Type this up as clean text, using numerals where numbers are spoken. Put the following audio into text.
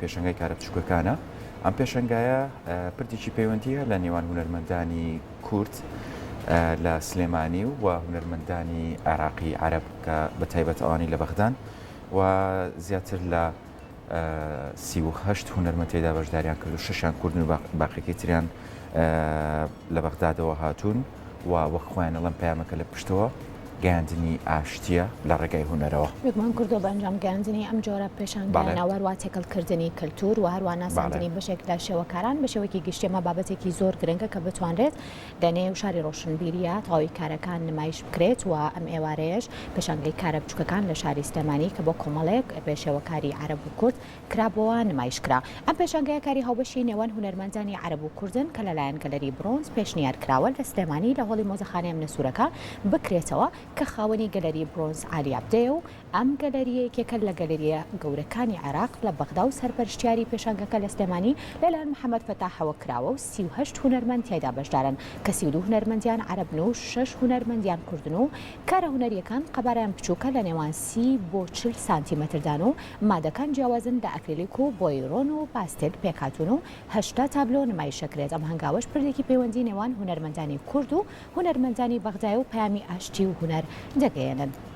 پێشەنگای کارە بچووکەکانە. ئەم پێشەنگایە پردێکی پەیوەندییە لە نێوان هونەرمەندانی کورد لە سلێمانی و هونەرمەندانی عێراقی عەرەب کە بە تایبەت ئەوانەی لە بەغدان و زیاتر لە 38 هونەرمەند تێدا بەشداریان کرد و شەشیان کوردن و باقیەکەی تریان لە بەغدادەوە هاتوون و وەک خۆیان ئەڵێن پەیامەکە لە پشتەوە گەیاندنی ئاشتییە لە ڕێگای هونەرەوە. بێگومان کوردۆ بە ئەنجام گەیاندنی ئەم جۆرە پێشانگایانە و هەروا تێکەڵ کردنی کەلتور و هەروا ناساندنی بەشێک لە شێوەکاران بە شێوەیەکی گشتی ئەمە بابەتێکی زۆر گرنگە کە بتوانرێت لە نێو شاری ڕۆشنبیریە تەواوی کارەکان نمایش بکرێت و ئەم ئێوارەیەش پێشانگەی کارە بچوکەکان لە شاری سلێمانی کە بۆ کۆمەڵێک بە شێوەکاری عەرەب و کورد کرابۆوە نمایش کرا. ئەم پێشانگایە کاری هاوبەشی نێوان هونەرمەندانی عەرەب و کوردن کە لەلایەن گەلەری برۆنز پێشنیار کراوە لە سلێمانی لە هۆڵی مۆزەخانەی ئەمنە سوورەکە بکرێتەوە کە خاوەنی گەلەری برۆنز عالی عەبدەیە و ئەم گەلەرییە یەکێکە لە گەلەرییە گەورەکانی عێراق لە بەغدا و سەرپەرشتیاری پێشانگەکە لە سلێمانی لەلایەن محەمەد فەتاحەوە کراوە و 38 هونەرمەند تیایدا بەشدارن کە 32 هونەرمەندیان عەرەبن و شەش هونەرمەندیان کوردن و کارە هونەرییەکان قەبارەیان بچووکە لە نێوان 30 بۆ 40 سانتیمەتردان و مادەکان جیاوازن لە ئەکریلیک و بۆی ڕۆن و پاستێل پێکهاتوون و 80 تابلۆ نمایشەکرێت، ئەم هەنگاوەش پردێکی پەیوەندی نێوان هونەرمەندانی کورد و هونەرمەندانی بەغدایە و پەیامی ئاشتی و هونەر دەگەیەنن.